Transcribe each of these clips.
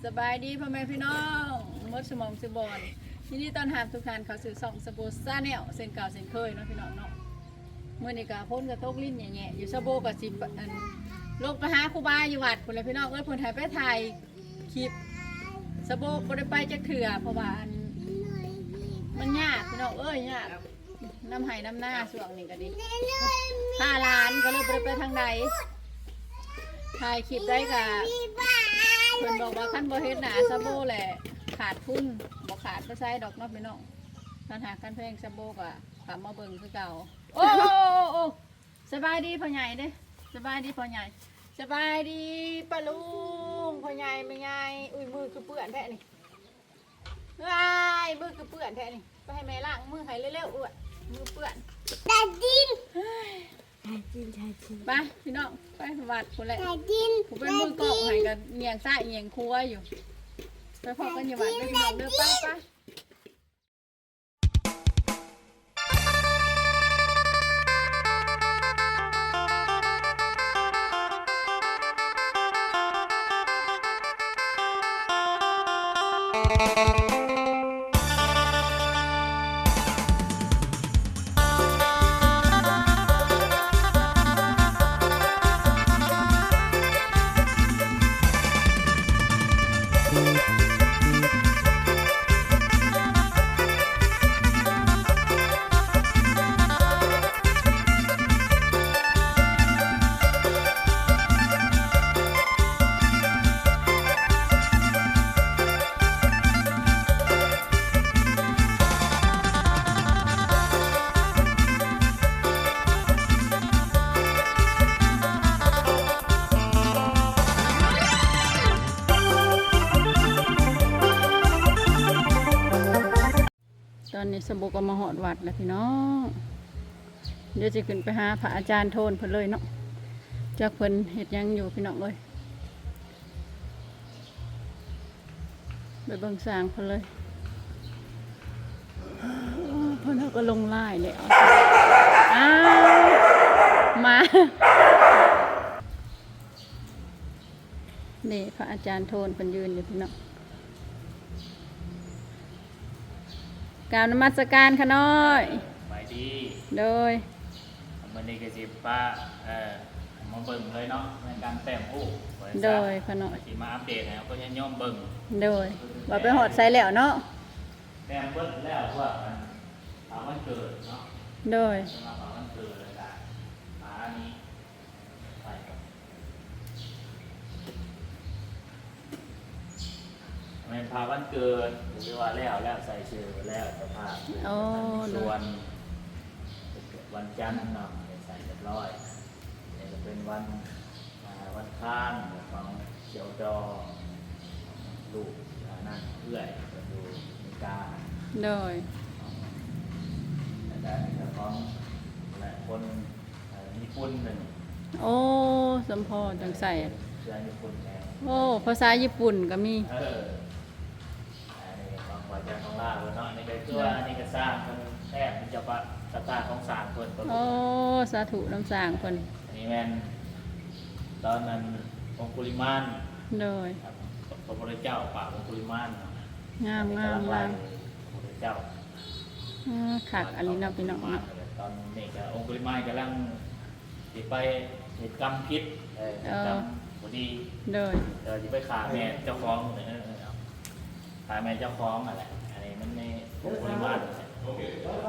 ສະບາຍດີພໍ່ແມ່ພີ່ນ້ອງໝົດສູ່ໝ່ອງສູ່ບ່ອນ ຍິນດີຕ້ອນຮັບທຸກທ່ານເຂົ້າສູ່ຊ່ອງສະໂບຊາແນວ ເຊັ່ນເກົ່າເຊັ່ນເຄີຍເນາະພີ່ນ້ອງເນາະ. ມື້ນີ້ກະຝົນກະຕົກລິນແຫຍ່ໆຢູ່ ສະໂບກະຊິ ອັນ ລົງໄປຫາຄູບາຢູ່ວັດພຸ້ນແຫຼະພີ່ນ້ອງເອີຍ ເພິ່ນໃຫ້ໄປຖ່າຍ ຄລິບ ສະໂບບໍ່ໄດ້ໄປຈັກເທື່ອ ເພາະວ່າ ອັນ ມັນຍາກພີ່ນ້ອງເອີຍ ຍາກນຳໄຮ່ນຳນາຊ່ວງນີ້ກະດີ ພາຫຼານກະເລີຍບໍ່ໄດ້ໄປທາງໃດ ຖ່າຍຄລິບໄດ້ກະ ເພິ່ນບອກວ່າຄັນບໍ່ເຫັນໜ້າສະໂບແຫຼະຂາດທຶນ ບໍ່ຂາດໄປໃສດອກເນາະພີ່ນ້ອງ ຄັນຮັກຄັນແພງສະໂບກະເຂົ້າມາເບິ່ງຄືເກົ່າ. ໂອ້ ໂອ້ ໂອ້ ໂອ້ ສະບາຍດີພໍ່ໃຫຍ່ເດ້ ສະບາຍດີພໍ່ໃຫຍ່ ສະບາຍດີປ້າລຸງ ພໍ່ໃຫຍ່ແມ່ໃຫຍ່. ອຸ້ຍ ມືຄືເປື້ອນແທ້ນີ້ ເອີຍ ມືຄືເປື້ອນແທ້ນີ້ ໄປໃຫ້ແມ່ລ້າງມືໃຫ້ເລັວໆ ເອີຍ ມືເປື້ອນ ດາດິນ ດາດິນ ດາດິນ ໄປພີ່ນ້ອງ ໄປວັດພຸ້ນແຫຼະ ດາດິນ ຜູ້ເປັນມືກ້ອງໃຫ້ກະແຍງຊ້າຍແຍງຂວາຢູ່ ໄປພໍ້ກັນຢູ່ວັດເດີພີ່ນ້ອງເດີ ໄປ ໄປ. ຕອນນີ້ສະໂບກະມາຮອດວັດແລ້ວພີ່ນ້ອງ ດຽວຊິຂຶ້ນໄປຫາພະອາຈານໂທນເພິ່ນເລີຍເນາະ ຈັກເພິ່ນເຮັດຫຍັງຢູ່ພີ່ນ້ອງເອີຍ ໄປເບິ່ງຊ່າງເພິ່ນເລີຍ. ເພິ່ນເຮົາກະລົງລາຍແລ້ວ ອ້າວ ມາ ນີ້ພະອາຈານໂທນເພິ່ນຢືນຢູ່ພີ່ນ້ອງ ກາບນະມັດສະການຂະນ້ອຍ ສະບາຍດີ ໂດຍ ມື້ນີ້ກະຊິພາ ເອີ ມາເບິ່ງເລີຍເນາະ ໃນການແຕ້ມຮູບ ໂດຍຂະນ້ອຍ ກະຊິມາອັບເດດໃຫ້ເຮົາກໍຍາດໂຍມເບິ່ງ ໂດຍ ວ່າໄປຮອດໃສແລ້ວເນາະ ແຕ້ມເບິດແລ້ວ ພວກ ອັນ ຜ້າວັນເກີດເນາະ ໂດຍ ສຳລັບຜ້າວັນເກີດ ແລ້ວກະ ອ່າ ອັນນີ້ ແມ່ນຜ້າວັນເກີດ ຫຼືວ່າແລ້ວ ແລ້ວໃສ່ຊື່ແລ້ວ ເຈົ້າພາບ ໂອ້ ສ່ວນວັນຈັນເນາະ ໄດ້ໃສ່ຮຽບຮ້ອຍ ນີ້ກະເປັນວັນ ອ່າ ວັນຄານຂອງສ່ຽວຈອ ລູກ ອ່າ ນັ້ນ ເອື້ອຍເພິ່ນຢູ່ອາເມລິກາ ໂດຍ ແລ້ວກະຂອງ ແລະ ຄົນ ເອີ ຍີ່ປຸ່ນໜຶ່ງ ໂອ້ ສົມພໍຈັ່ງໃສ່ ເຄື່ອງຍີ່ປຸ່ນແທ້ ໂອ້ ພາສາຍີ່ປຸ່ນກະມີ ເອີ ອັນນີ້ຂອງພະອາຈານຂອງລາວເນາະ ອັນນີ້ກະຄືວ່າ ໂດຍ ອັນນີ້ກະສ້າງເພິ່ນແທ້ ເປັນເຈົ້າພາບສະຖາຂອງສ້າງເພິ່ນ ໂອ້ ສາທຸນຳສ້າງເພິ່ນ ອັນນີ້ແມ່ນຕອນນັ້ນອົງຄຸລິມານ ໂດຍ ພະພຸດທະເຈົ້າປາບອົງຄຸລິມານ ງາມ ງາມ ງາມ ພະພຸດທະເຈົ້າ ເອີ ຄັກອີ່ຫຼີເນາະພີ່ນ້ອງເນາະ ຕອນນີ້ກະອົງຄຸລິມານກຳລັງ ຊິໄປເຮັດກຳຜິດ ເອີ ເຮັດກຳບໍ່ດີ ໂດຍ ເອີ ຊິໄປຂ້າແມ່ເຈົ້າຂອງ ເອີ ຂ້າແມ່ເຈົ້າຂອງຫັ້ນແຫຼະ ອັນນີ້ມັນໃນບົດບໍລິວານ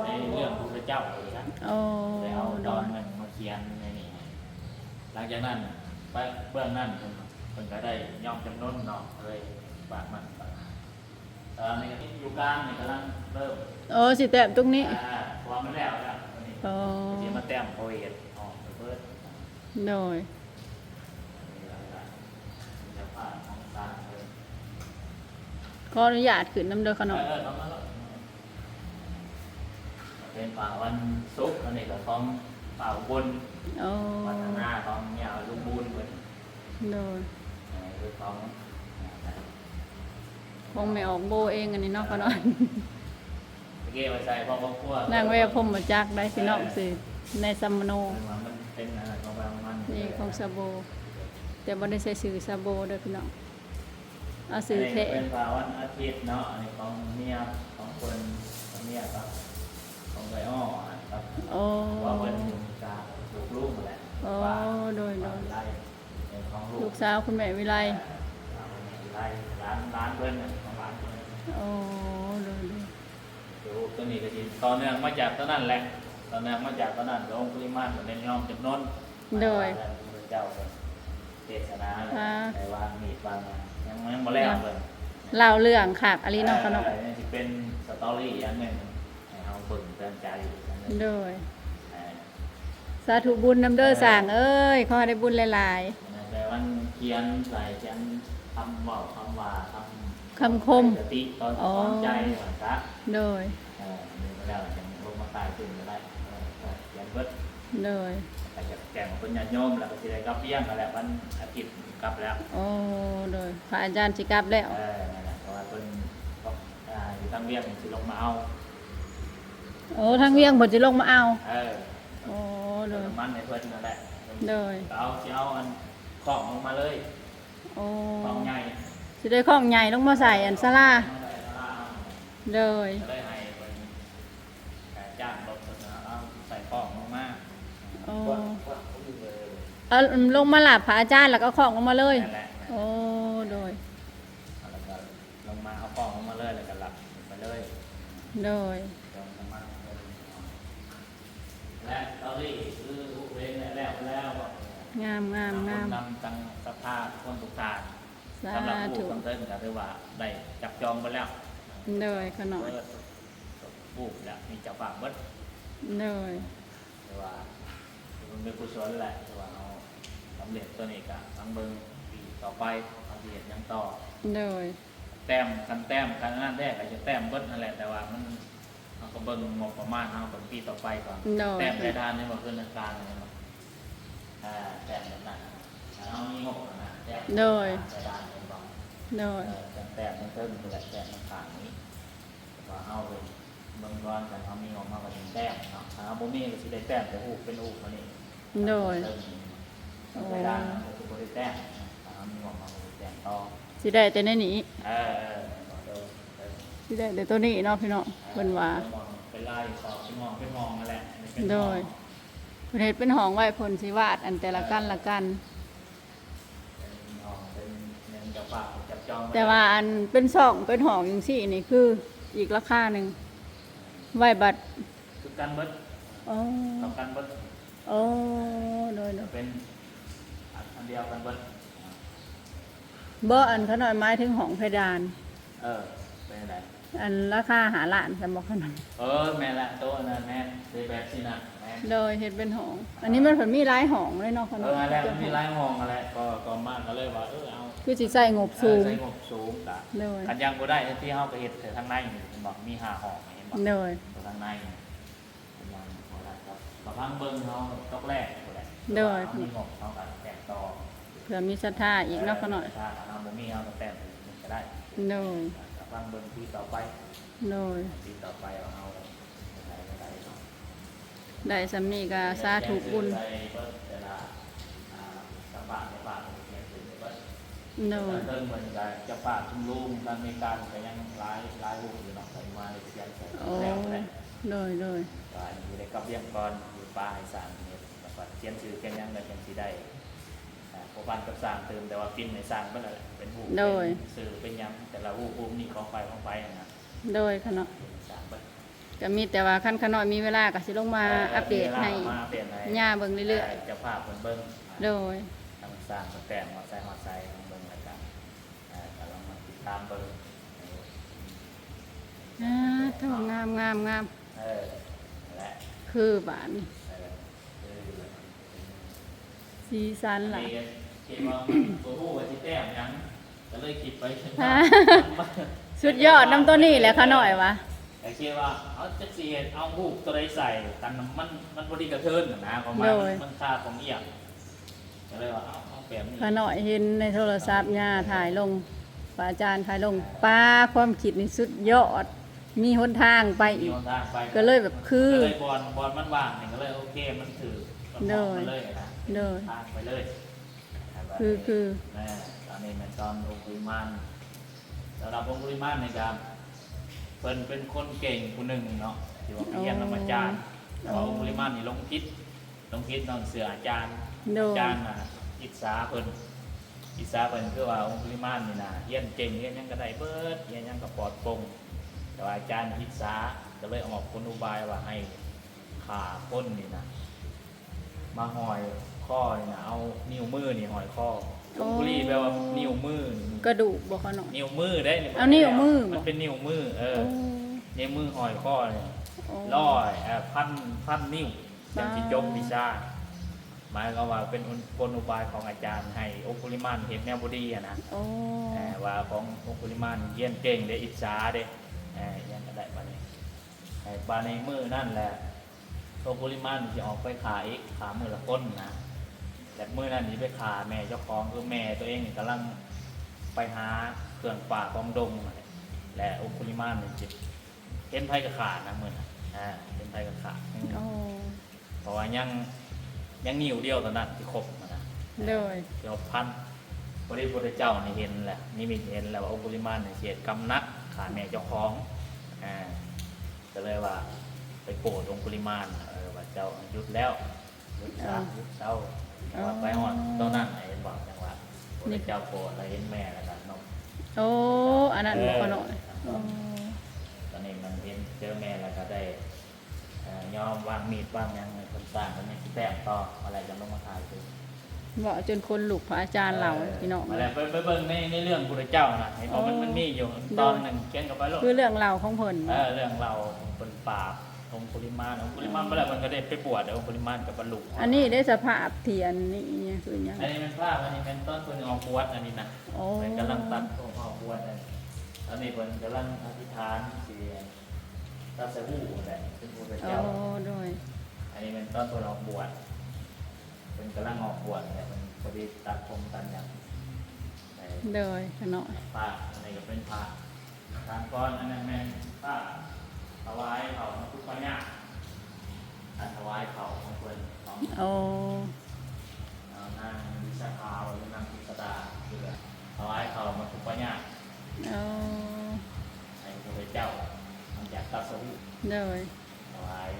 ໃນເລື່ອງພະພຸດທະເຈົ້າວ່າຊັ້ນ ໂອ້ ໄດ້ເອົາຕອນໜຶ່ງມາຂຽນໃນນີ້ ຫຼັງຈາກນັ້ນ ໄປເບື້ອງນັ້ນ ເພິ່ນ ເພິ່ນກະໄດ້ຍອມຈຳນົນເນາະ ເລີຍປາກມັນປາກ ເອີ ນີ້ກະຕິດຢູ່ກາງນີ້ກຳລັງເລີ່ມ ໂອ້ ຊິແຕ້ມຕົງນີ້ ອ່າ ເພາະວ່າມັນແລ້ວແລ້ວ ໂອ້ ຊິມາແຕ້ມໂພເອດອອກໄປເບີດ ໂດຍ ຂໍອະນຸຍາດຂຶ້ນນຳເດີຂະນ້ອຍ ເອີ ເຂົ້າມາໂລດ ເປັນຜ້າວັນສຸກ ອັນນີ້ກະຂອງຜ້າອຸບົນ ໂອ້ ວັດທະນາຂອງເມຍລຸງບູນເພິ່ນ ໂດຍ ເອີ ຄືຂອງ ຂອງແມ່ອອກໂບເອງອັນນີ້ເນາະ ຂະນ້ອຍ ຕະກີ້ໄປໃສ່ພໍ່ຄອບຄົວ ນາງແວວພົມມະຈັກໄດ໋ພີ່ນ້ອງ ເອີ ຊື່ໃນສຳມະໂນ ເອີ ວ່າມັນເປັນອັນນັ້ນຂອງໃຜຂອງມັນ ນີ້ຂອງສາໂບ ແຕ່ບໍ່ໄດ້ໃສ່ຊື່ສາໂບເດີພີ່ນ້ອງ ເອົາຊື່ແທ້ ອັນນີ້ເປັນພະວັນອາທິດເນາະ ອັນນີ້ຂອງເມຍ ຂອງເພິ່ນ ຂອງເມຍກັບຂອງເອື້ອຍອ້ອກັບ ໂອ້ ຜົວເພິ່ນ ກະລູກໆຫັ້ນແຫຼະ ໂອ້ ໂດຍໆ ເປັນຂອງລູກ ລູກສາວຄຸນແມ່ວິໄລ ເອີ ລູກສາວຄຸນແມ່ວິໄລ ຫຼານ ຫຼານເພິ່ນ ຂອງຫຼານເພິ່ນ ໂອ້ ໂດຍໆ ໂຕ ໂຕນີ້ກໍຊິຕໍ່ເນື່ອງມາຈາກໂຕນັ້ນແຫຼະ ຕໍ່ເນື່ອງມາຈາກໂຕນັ້ນ ກໍອົງຄຸລິມານກໍແມ່ນຍອມຈຳນົນ ໂດຍ ພະເຈົ້າກໍເທດສະໜາ ອ່າ ໄດ້ວາງມີດວາງຫຍັງ ຍັງ ຍັງບໍ່ແລ້ວເພິ່ນ ເລົ່າເລື່ອງຄັກອີ່ຫຼີເນາະ ເອີ ຂະນ້ອຍ ຍັງຊິເປັນສະຕໍຣີອັນໜຶ່ງ ໃຫ້ເຮົາເບິ່ງເຕືອນໃຈ ໂດຍ ເອີ ສາທຸບຸນນຳເດີ ເອີ ຊ່າງເອີຍ ຂໍໃຫ້ໄດ້ບຸນຫຼາຍໆ ແຕ່ມັນຂຽນໃສ່ ຂຽນຄຳເວົ້າ ຄຳວ່າ ຄຳ ຄຳຄົມ ສະຕິຕອນ ອໍ ສອນໃຈວ່າຊະ ໂດຍ ເອີ ນີ້ກໍແລ້ວ ຈັ່ງລົງມາຖ່າຍຂຶ້ນກໍໄດ້ ເອີ ຂຽນເບິດ ໂດຍ ແລ້ວກໍແຈ້ງເພິ່ນຍາດໂຍມ ແລ້ວກໍຊິໄດ້ກັບວຽງຫັ້ນແຫຼະ ວັນອາທິດກັບແລ້ວ ໂອ້ ໂດຍ ພະອາຈານຊິກັບແລ້ວ ເອີ ນັ້ນແຫຼະ ເພາະວ່າເພິ່ນ ອ່າ ຢູ່ທາງວຽງຊິລົງມາເອົາ ໂອ້ ທາງວຽງເພິ່ນຊິລົງມາເອົາ ເອີ ໂອ້ ໂດຍ ເຕີມນ້ຳມັນໃຫ້ເພິ່ນນັ້ນແຫຼະ ໂດຍ ກໍເອົາ ຊິເອົາອັນຄ້ອງລົງມາເລີຍ ໂອ້ ຄ້ອງໃຫຍ່ ຊິໄດ້ຄ້ອງໃຫຍ່ລົງມາໃສ່ອັນສາລາ ລົງມາໃສ່ສາລາ ໂດຍ ກໍເລີຍໃຫ້ເພິ່ນ ອ່າ ຈ້າງລົດເພິ່ນເອົາໃສ່ຄ້ອງລົງມາ ໂອ້ ເອົາລົງມາລາບພະອາຈານ ແລ້ວກໍເອົາຄ້ອງລົງມາເລີຍ ນັ້ນແຫຼະ ໂອ້ ໂດຍ ແລ້ວກໍລົງມາເອົາຄ້ອງລົງມາເລີຍ ແລ້ວກໍລັບໄປເລີຍ ໂດຍ ເຕີມນ້ຳມັນເພິ່ນ ແລະ ຕອນນີ້ຄືເຫັນແລ້ວ ແລ້ວ ງາມໆໆ ນຳທັງສັດທາທຸກຄົນທຸກທ່ານ ສາທຸ ສຳລັບຮູບທາງເທິງກໍຖືວ່າໄດ້ຈັບຈອງໄປແລ້ວ ໂດຍ ຂະນ້ອຍ ເບິດຮູບແລ້ວ ມີເຈົ້າພາບເບິດ ໂດຍ ຖືວ່າບຸນກຸສົນແຫຼະ ຖືວ່າເຮົາສຳເລັດຕົວນີ້ ກໍຟັງເບິ່ງປີຕໍ່ໄປ ເຮົາຊິເຮັດຫຍັງຕໍ່ ໂດຍ ແຕ້ມ ຄັນແຕ້ມ ຄັນອັນນັ້ນແທ້ກໍຈະແຕ້ມເບິດຫັ້ນແຫຼະ ແຕ່ວ່າມັນ ເຮົາກໍເບິ່ງງົບປະມານເຮົາເບິ່ງປີຕໍ່ໄປກ່ອນ ໂດຍ ແຕ້ມເພດານນີ້ບໍ່ ຂຶ້ນກາງນີ້ບໍ່ ອ່າ ແຕ້ມແບບນັ້ນ ຖ້າເຮົາມີງົບຫັ້ນນະ ແຕ້ມ ໂດຍ ເພດານນີ້ບໍ່ ໂດຍ ເອີ ແຕ້ມ ແຕ້ມເທິງໆ ພຸ້ນແຫຼະ ແຕ້ມຂ້າງໆນີ້ ແຕ່ວ່າເຮົາເບິ່ງ ເບິ່ງກ່ອນ ຄັນເຮົາມີງົບເຮົາກໍຈຶ່ງແຕ້ມເນາະ ຖ້າເຮົາບໍ່ມີກໍຊິໄດ້ແຕ້ມແຕ່ຮູບເປັນຮູບອັນນີ້ ໂດຍ ເທິງນີ້ ໂອ້ ເພດານເຮົາກໍຊິບໍ່ໄດ້ແຕ້ມ ຖ້າເຮົາມີງົບເຮົາກໍໄດ້ແຕ້ມຕໍ່ ຊິໄດ້ແຕ່ໃນນີ້ ເອີ ເອີ ໂດຍ ຊິໄດ້ແຕ່ໂຕນີ້ເນາະພີ່ນ້ອງ ເອີ ເພິ່ນວ່າ ເປັນຫ້ອງ ເປັນລາຍຂອບ ເປັນຫ້ອງ ເປັນຫ້ອງນັ້ນແຫຼະ ເປັນຫ້ອງ ໂດຍ ເພິ່ນເຮັດເປັນຫ້ອງໄວ້ ເພິ່ນຊິວາດອັນແຕ່ລະກັນລະກັນ ເປັນຫ້ອງ ເປັນ ເປັນເຈົ້າພາບຈັບຈອງໄວ້ ແຕ່ວ່າອັນເປັນຊ່ອງເປັນຫ້ອງຈັ່ງຊີ້ນີ້ ຄືອີກລາຄາໜຶ່ງ ໄວ້ບັດ ຄືກັນເບິດ ອໍ ເທົ່າກັນເບິດ ໂອ້ ໂດຍໆ ເປັນອັນ ອັນດຽວກັນເບິດ ບໍ່ ອັນຂ້ານ້ອຍໝາຍເຖິງຫ້ອງເພດານ ເອີ ເປັນຈັ່ງໃດ ອັນລາຄາຫ້າລ້ານຊັ້ນບໍ່ ຂ້ານ້ອຍ ເອີ ແມ່ນລະ ໂຕອັນນັ້ນແມ່ນ ເປັນແບບຊີ້ນະ ແມ່ນ ໂດຍ ເຮັດເປັນຫ້ອງ ອັນນີ້ມັນເພິ່ນມີຫຼາຍຫ້ອງເລີຍເນາະ ຂ້ານ້ອຍ ເອີ ຫັ້ນແຫຼະ ມັນມີຫຼາຍຫ້ອງຫັ້ນແຫຼະ ກໍ ກໍມາກໍເລີຍວ່າ ເອີ ເອົາ ຄືຊິໃຊ້ງົບສູງ ເອີ ໃຊ້ງົບສູງ ກະ ໂດຍ ຄັນຍັງບໍ່ໄດ້ທີ່ເຮົາກໍເຮັດເຖິງທາງໃນນີ້ ເຫັນບໍ່ ມີຫ້າຫ້ອງ ເຫັນບໍ່ ໂດຍ ຕົວທາງໃນນີ້ ຍັງບໍ່ໄດ້ ກໍຟັງເບິ່ງເຮົາຕອນແລກພຸ້ນແຫຼະ ໂດຍ ເຮົາມີງົບເຮົາກໍແຕ້ມຕໍ່ ເພື່ອມີສັດທາອີກເນາະ ເອີ ຂະນ້ອຍ ຖ້າເຮົາບໍ່ມີເຮົາກໍແຕ້ມອີກກໍໄດ້ ໂດຍ ກໍຟັງເບິ່ງປີຕໍ່ໄປ ໂດຍ ປີຕໍ່ໄປວ່າເຮົາໄດ້ເທົ່າໃດເນາະ ໄດ້ສ່ຳນີ້ກໍສາທຸບຸນ ໄດ້ເບິດແຕ່ລະ ອ່າ ສຳພາດ ສຳພາດ ໂດຍ ເພິ່ນກໍເຈົ້າພາບຊຸມນຸມທາງອາເມລິກາກໍຍັງຫຼາຍ ຫຼາຍຮູບຢູ່ເນາະ ໄປມາເຮັດສຽງໃສ່ ໂອ້ ແລ້ວແຫຼະ ໂດຍໆ ກໍອັນນີ້ໄດ້ກັບວຽງກ່ອນ ຢູ່ປ່າໃຫ້ຊ່າງເຮັດ ແລ້ວກໍຂຽນຊື່ຂຽນຫຍັງ ແລ້ວຈັ່ງຊິໄດ້ ອ່າ ພົວພັນກັບຊ່າງຕື່ມ ແຕ່ວ່າປິ່ນໃຫ້ຊ່າງເບິດແລ້ວແຫຼະ ເປັນຮູບ ໂດຍ ເປັນຊື່ເປັນຫຍັງ ແຕ່ລະຮູບ ຮູບນີ້ຂອງໃຜຂອງໃຜຫັ້ນນະ ໂດຍ ຂະນ້ອຍ ເປັນຊ່າງເບິດ ກໍມີແຕ່ວ່າຄັນຂະນ້ອຍມີເວລາກໍຊິລົງມາ ເອີ ອັບເດດໃຫ້ ເວລາເຮົາມາອັບເດດໃຫ້ ຍ່າເບິ່ງເລື້ອຍໆ ເອີ ເຈົ້າພາບເພິ່ນເບິ່ງ ໂດຍ ທາງສ້າງເພິ່ນແຕ້ມຮອດໃສຮອດໃສເບິ່ງ ແລ້ວກໍ ເອີ ກໍລອງມາຕິດຕາມເບິ່ງ ອ່າ ໂທ້ ງາມໆໆ ເອີ ນັ້ນແຫຼະ ຄືບາດນີ້ ເອີ ຄື ສີສັນລະ ອັນນີ້ກໍຄິດວ່າບໍ່ຮູ້ວ່າຊິແຕ້ມຫຍັງ ກໍເລີຍຄິດໄປ ອ່າ ສຸດຍອດນຳຕົວນີ້ແຫຼະ ຂະນ້ອຍວ່າ ກໍຄິດວ່າ ເອົາ ຈັກຊິເຮັດ ເອົາຮູບຕົວໃດໃສ່ ຄັນມັນ ມັນບໍ່ໄດ້ກະເທີນນະ ປະມານ ໂດຍ ມັນ ມັນຄາຂອງອຽງ ກໍເລີຍວ່າ ເອົາ ເອົາແບບນີ້ ຂະນ້ອຍເຫັນໃນໂທລະສັບ ເອີ ຍ່າຖ່າຍລົງ ພະອາຈານຖ່າຍລົງ ເອີ ປ້າ ຄວາມຄິດນີ້ສຸດຍອດ ມີຫົນທາງໄປອີກ ມີຫົນທາງໄປ ກໍເລີຍແບບຄື ກໍເລີຍບ່ອນ ບ່ອນມັນວ່າງນີ້ ກໍເລີຍໂອເຄ ມັນຖືກ ໂດຍ ມັນເລີຍນະ ໂດຍ ທາງໄປເລີຍ ຄື ຄື ແມ່ນ ຕອນນີ້ແມ່ນຕອນອົງຄຸລິມານ ສຳລັບອົງຄຸລິມານນີ້ກະ ເພິ່ນເປັນຄົນເກັ່ງຜູ້ໜຶ່ງເນາະ ທີ່ວ່າໄປຮຽນນຳອາຈານ. ແຕ່ວ່າອົງຄຸລິມານນີ້ຫຼົງຜິດ ຫຼົງຜິດຍ້ອນເຊື່ອອາຈານ. ໂດຍ ອາຈານນະອິດສາເພິ່ນ ອິດສາເພິ່ນ ຄືວ່າອົງຄຸລິມານນີ້ນະຮຽນເກັ່ງ ຮຽນຫຍັງກະໄດ້ເບິດ ຮຽນຫຍັງກະປອດໂປ່ງ. ແຕ່ວ່າອາຈານອິດສາ ກະເລີຍອອກກົນອຸບາຍວ່າໃຫ້ຂ້າຄົນນີ້ນະ ມາຫ້ອຍຄໍນີ້ນະ ເອົານິ້ວມືນີ້ຫ້ອຍຄໍ. ໂອ້ ອົງຄຸລີແປວ່ານິ້ວມື ກະດູກບໍ່ຄະນ້ອຍ? ນິ້ວມືເດ້ ເອົານິ້ວມືບໍ່? ມັນເປັນນິ້ວມື ເອີ ໂອ້ ນິ້ວມືຫ້ອຍຄໍນີ້ ໂອ້ ຮ້ອຍ ເອີ ພັນ ພັນນິ້ວ ຈັ່ງຊິຈົບວິຊາ. ໝາຍຄວາມວ່າເປັນກົນອຸບາຍຂອງອາຈານໃຫ້ອົງຄຸລິມານເຮັດແນວບໍ່ດີຫັ້ນນະ. ໂອ້ ເອີ ວ່າຂອງອົງຄຸລິມານຮຽນເກັ່ງເດ້ ອິດສາເດ້ ເອີ ຫຍັງກະໄດ້ບາດນີ້. ໃຫ້ບາດນີ້ມື້ນັ້ນແຫຼະ ອົງຄຸລິມານຊິອອກໄປຂ້າອີກ ຂ້າມື້ລະຄົນນະ. ແລະມື້ນັ້ນຊິໄປຂ້າແມ່ເຈົ້າຂອງ ຄືແມ່ໂຕເອງນີ້ກຳລັງໄປຫາເຄື່ອງປ່າຂອງດົງຫັ້ນແຫຼະ. ແລະອົງຄຸລິມານນີ້ຊິເຫັນໃຜກະຂ້ານະມື້ນັ້ນ ອາ ເຫັນໃຜກະຂ້າ. ໂອ້ ເພາະວ່າຍັງ ຍັງນິ້ວດຽວເທົ່ານັ້ນທີ່ຄົບຫັ້ນນະ. ໂດຍ ທີ່ຄົບພັນ. ພໍດີພຸດທະເຈົ້ານີ້ເຫັນແຫຼະ ນິມິດເຫັນແລ້ວວ່າອົງຄຸລິມານນີ້ຊິເຮັດກຳໜັກຂ້າແມ່ເຈົ້າຂອງ ອາ ກະເລີຍວ່າໄປໂປດອົງຄຸລິມານ ເອີ ວ່າເຈົ້າຢຸດແລ້ວ ຢຸດຊະ ຢຸດເຊົາ. ແຕ່ວ່າໄປຮອດຕອນນັ້ນ ເຫັນບໍ່ ຈັ່ງວ່າ ນີ້ ພະເຈົ້າໂປດລະເຫັນແມ່ລະກະນົບ. ໂອ້ ອັນນັ້ນບໍ່ຄະນ້ອຍ? ເອີ ໂອ້ ຕອນນີ້ມັນເຫັນເຈີແມ່ລະກະໄດ້ ເອີ ຍອມວາງມີດວາງຫຍັງໃຫ້ເພິ່ນສ້າງ ເພິ່ນຍັງຊິແຕ້ມຕໍ່ ມາແລ້ວຈັ່ງລົງມາຖ່າຍຄື. ເວົ້າຈົນຂົນລຸກ ພະອາຈານເລົ່າ ເອີ ພີ່ນ້ອງ. ມາແລ້ວ ໄປ ໄປເບິ່ງໃນ ໃນເລື່ອງພຸດທະເຈົ້ານະ ເຫັນບໍ່? ໂອ້ ມັນ ມັນມີຢູ່ ໂດຍ ຕອນໜຶ່ງຂຽນເຂົ້າໄປໂລດ ຄືເລື່ອງເລົ່າຂອງເພິ່ນ. ເອີ ເລື່ອງເລົ່າເພິ່ນປາບອົງຄຸລິມານ ອົງຄຸລິມານ ໂອ້ ມາແລ້ວເພິ່ນກະໄດ້ໄປບວດ ອົງຄຸລິມານກະບັນລຸ. ອັນນີ້ເດ້ສະພາບທີ່ອັນນີ້ຄືຫຍັງ? ອັນນີ້ແມ່ນພາບ ອັນນີ້ແມ່ນຕອນເພິ່ນອອກບວດ ອັນນີ້ນະ. ໂອ້ ເພິ່ນກຳລັງຕັດຜົມອອກບວດ ຕອນນີ້ເພິ່ນກຳລັງອະທິຖານຊິຕັດສະຮູ້ແຫຼະ ເປັນພຸດທະເຈົ້າ. ໂອ້ ໂດຍ ອັນນີ້ແມ່ນຕອນເພິ່ນອອກບວດ ເພິ່ນກຳລັງອອກບວດແຫຼະ ເພິ່ນພໍດີຕັດຜົມຕັດຫຍັງ. ໂດຍ ຂະນ້ອຍ ພະ ອັນນີ້ກະເປັນພະ ທານກ່ອນ ອັນນັ້ນແມ່ນພະຖະຫວາຍເຂົ້າມາຕຸປະຍາດ ການຖະຫວາຍເຂົ້າຂອງເພິ່ນເນາະ. ໂອ້ ເອົານາງວິສາຂາ ຫຼືນາງພິສະດາ ເພື່ອຖະຫວາຍເຂົ້າມາຕຸປະຍາດ ໂອ້ ໃຫ້ພະພຸດທະເຈົ້າ ຫຼັງຈາກຕັດສະຮູ້. ໂດຍ ຖວາຍ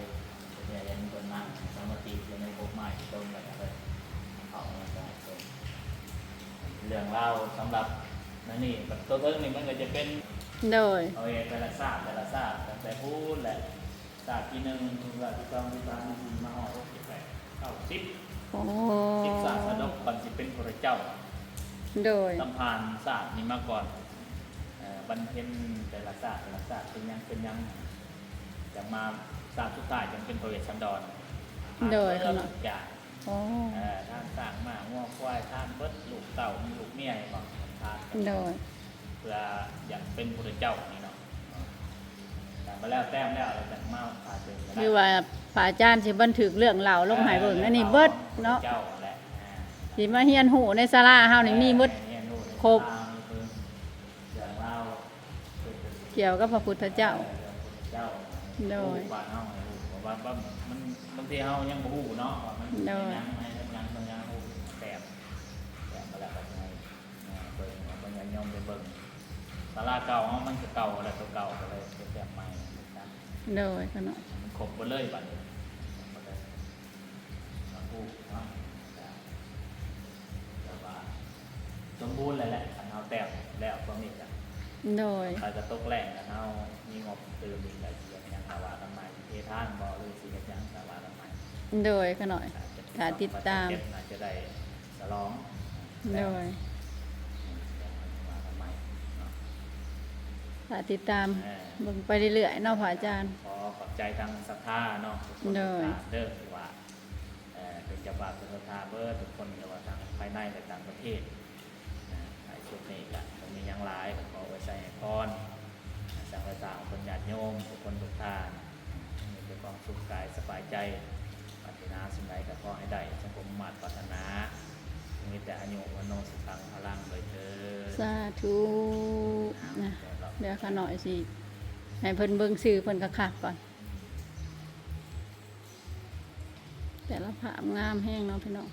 ເພື່ອເຫັນເພິ່ນນັ່ງສະມາທິຢູ່ໃນກົກໄມ້ກົກຕົ້ນ ແລ້ວກະເລີຍເຂົ້າມາໃຫ້ເພິ່ນ. ເລື່ອງລາວສຳລັບໃນນີ້ ໂຕເທິງນີ້ມັນກະຈະເປັນ ໂດຍ ເອົາເອກແຕ່ລະຊາດ ແຕ່ລະຊາດ ຕັ້ງແຕ່ພຸ້ນແຫຼະ ຊາດທີໜຶ່ງ ທີສອງ ທີສາມ ທີສີ່ ມາຮອດຫົກ ເຈັດ ແປດ ເກົ້າ ສິບ ໂອ້ ສິບຊາດຊາດກ ກ່ອນຊິເປັນພະພຸດທະເຈົ້າ. ໂດຍ ຕ້ອງຜ່ານຊາດນີ້ມາກ່ອນ ເອີ ບັນເພັນແຕ່ລະຊາດ ແຕ່ລະຊາດເປັນຫຍັງ ເປັນຫຍັງ ຈັ່ງມາຊາດສຸດທ້າຍຈຶ່ງເປັນພະເວດສັນດອນ. ໂດຍ ຜ່ານເບິດທຸກຢ່າງ ໂອ້ ເອີ ທານຊ້າງມ້າງົວຄວາຍ ທານເບິດລູກເຕົ້າລູກເມຍ ເຫັນບໍ່ ທານ ໂດຍ ເພື່ອຢາກເປັນພະພຸດທະເຈົ້ານີ້ເນາະ. ແຕ່ມາແລ້ວແຕ້ມແລ້ວ ແລ້ວຈັ່ງມາພາເຊີນກະໄດ້ ຄືວ່າພະອາຈານຊິບັນທຶກເລື່ອງລາວລົງໃຫ້ເບິ່ງ ເອີ ອັນນີ້ເບິດເນາະ ເຈົ້າຫັ້ນແຫຼະ ອ່າ ຊິມາຮຽນຮູ້ໃນສາລາເຮົານີ້ມີເບິດ ເອີ ຮຽນຮູ້ໃນ ຄົບ ສາລາມີເບິ່ງເລື່ອງລາວ ກ່ຽວກັບພະພຸດທະເຈົ້າ ເອີ ເລື່ອງພະພຸດທະເຈົ້າ ໂດຍ ຮູ້ບ້ານເຮົາໃຫ້ຮູ້ ເພາະວ່າ ວ່າມັນ ບາງທີເຮົາຍັງບໍ່ຮູ້ເນາະ ວ່າມັນ ໂດຍ ເປັນຫຍັງ ໃນເລື່ອງຫຍັງ ເລື່ອງຫຍັງ ຮູ້ແຕ້ມ ແຕ້ມມາແລ້ວກະໃຫ້ ອ່າ ເບິ່ງ ເອົາເບິ່ງ ຍາດໂຍມໄປເບິ່ງ ສາລາເກົ່າເຮົາມັນກະເກົ່າແລ້ວ ໂຕເກົ່າກະເລີຍໄປແຕ້ມໃໝ່. ໂດຍ ຂະນ້ອຍ ມັນຄົບເບິດເລີຍບາດນີ້ ໝົດເລີຍ ມາປູກເນາະ ກະ ແບບວ່າສົມບູນແລ້ວແຫຼະ ຄັນເຮົາແຕ້ມແລ້ວພວກນີ້ກະ ໂດຍ ຄັນກະຕົກແລ້ງ ຄັນເຮົາມີງົບຕື່ມອີກກະຊິເຮັດຫຍັງກະວ່າກັນໃໝ່ ຊິເທທາງບໍ່ ຫຼືຊິເຮັດຫຍັງກະວ່າກັນໃໝ່. ໂດຍ ຂະນ້ອຍ ຖ້າຕິດຕາມ ອາດຈະໄດ້ ສະຫຼອງ ໂດຍ ວ່າກັນໃໝ່ເນາະ ຖ້າຕິດຕາມ ເອີ ເບິ່ງໄປເລື້ອຍໆເນາະ ພະອາຈານ. ຂໍຂອບໃຈທາງສັດທາເນາະ ທຸກຄົນ ໂດຍ ທຸກທ່ານເດີ ທີ່ວ່າ ເອີ ເປັນເຈົ້າພາບເປັນສັດທາເບິດທຸກຄົນ ແຕ່ວ່າທັງພາຍໃນ ແລະ ຕ່າງປະເທດ ນະ ໃນຊຸດນີ້ກະບໍ່ມີຫຍັງຫຼາຍ ກະຂໍອວຍໄຊໃຫ້ພອນ ສັງຄະທາຂອງເພິ່ນ ຍາດໂຍມ ທຸກຄົນທຸກທ່ານ ມີແຕ່ຄວາມສຸກກາຍສະບາຍໃຈ ປາດຖະໜາສິ່ງໃດກະຂໍໃຫ້ໄດ້ ສົມຄວາມມຸ່ງມາດປາດຖະໜາ ມີແຕ່ອາຍຸ ວັນໂນ ສຸຂັງ ພະລັງ ດ້ວຍເທີ້ນ ສາທຸ. ນະ ດຽວຂ້ານ້ອຍຊິໃຫ້ເພິ່ນເບິ່ງຊື່ເພິ່ນຄັກໆກ່ອນ ແຕ່ລະພາບງາມແຮງເນາະພີ່ນ້ອງ.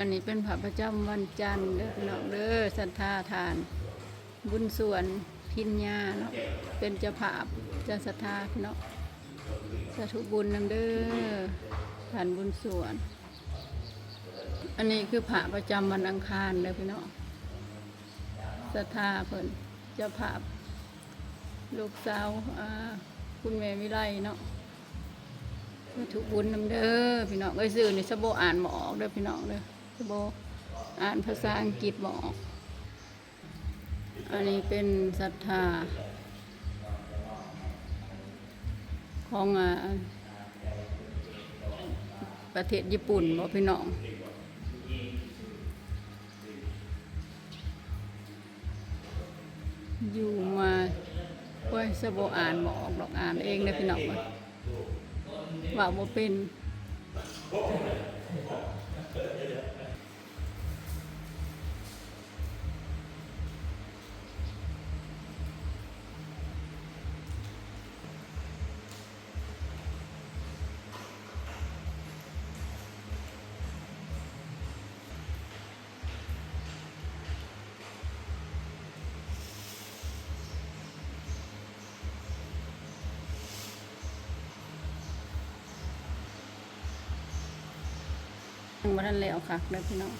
ອັນນີ້ເປັນພະປະຈຳວັນຈັນເດີພີ່ນ້ອງເດີ ສັດທາທ່ານບຸນສວນພິນຍາເນາະ ເປັນເຈົ້າພາບເຈົ້າສັດທາພີ່ນ້ອງ ສາທຸບຸນນຳເດີທ່ານບຸນສວນ. ອັນນີ້ຄືພະປະຈຳວັນອັງຄານເດີພີ່ນ້ອງ ສັດທາເພິ່ນເຈົ້າພາບ ລູກສາວ ອ່າ ຄຸນແມ່ວິໄລເນາະ ສາທຸບຸນນຳເດີພີ່ນ້ອງເອີຍ. ຊື່ນີ້ສະໂບອ່ານບໍ່ອອກເດີພີ່ນ້ອງເດີ ສະໂບອ່ານພາສາອັງກິດບໍ່ອອກ. ອັນນີ້ເປັນສັດທາຂອງ ອ່າ ປະເທດຍີ່ປຸ່ນບໍພີ່ນ້ອງ? ຢູ່ມາ ໂອ້ຍ ສະໂບອ່ານບໍ່ອອກດອກ ອ່ານເອງເດີພີ່ນ້ອງເອີຍ ເວົ້າບໍ່ເປັນ. ຍັງບໍ່ທັນແລ້ວຄັກເດີພີ່ນ້ອງ.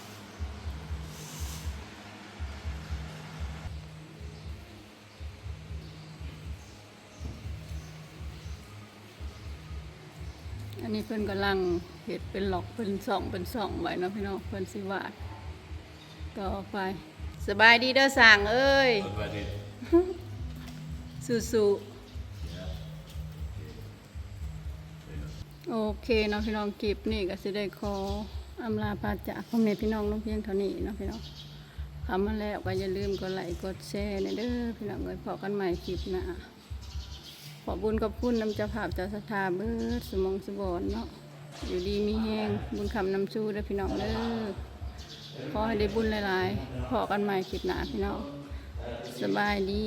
ອັນນີ້ເພິ່ນກຳລັງເຮັດເປັນລັອກເປັນຊ່ອງເປັນຊ່ອງໄວ້ເນາະພີ່ນ້ອງ ເພິ່ນຊິວາດຕໍ່ໄປ. ສະບາຍດີເດີຊ່າງເອີຍ ສະບາຍດີ ສູ້ໆ. ໂອເຄເນາະພີ່ນ້ອງ ຄລິບນີ້ກໍຊິໄດ້ຂໍອຳລາພາຈາກພໍ່ແມ່ພີ່ນ້ອງລົງພຽງເທົ່ານີ້ເນາະພີ່ນ້ອງ. ເຂົ້າມາແລ້ວກໍຢ່າລືມກົດໄລ້ກົດແຊແດ່ເດີພີ່ນ້ອງເອີຍ. ພໍ້ກັນໃໝ່ຄລິບໜ້າ. ຂອບບຸນຂອບຄຸນນຳເຈົ້າພາບເຈົ້າສັດທາເບິດສູ່ໝ່ອງສູ່ບ່ອນເນາະ. ຢູ່ດີມີແຮງ ບຸນຄ້ຳນຳຊູເດີພີ່ນ້ອງເດີ. ຂໍໃຫ້ໄດ້ບຸນຫຼາຍໆ. ພໍ້ກັນໃໝ່ຄລິບໜ້າພີ່ນ້ອງ. ສະບາຍດີ.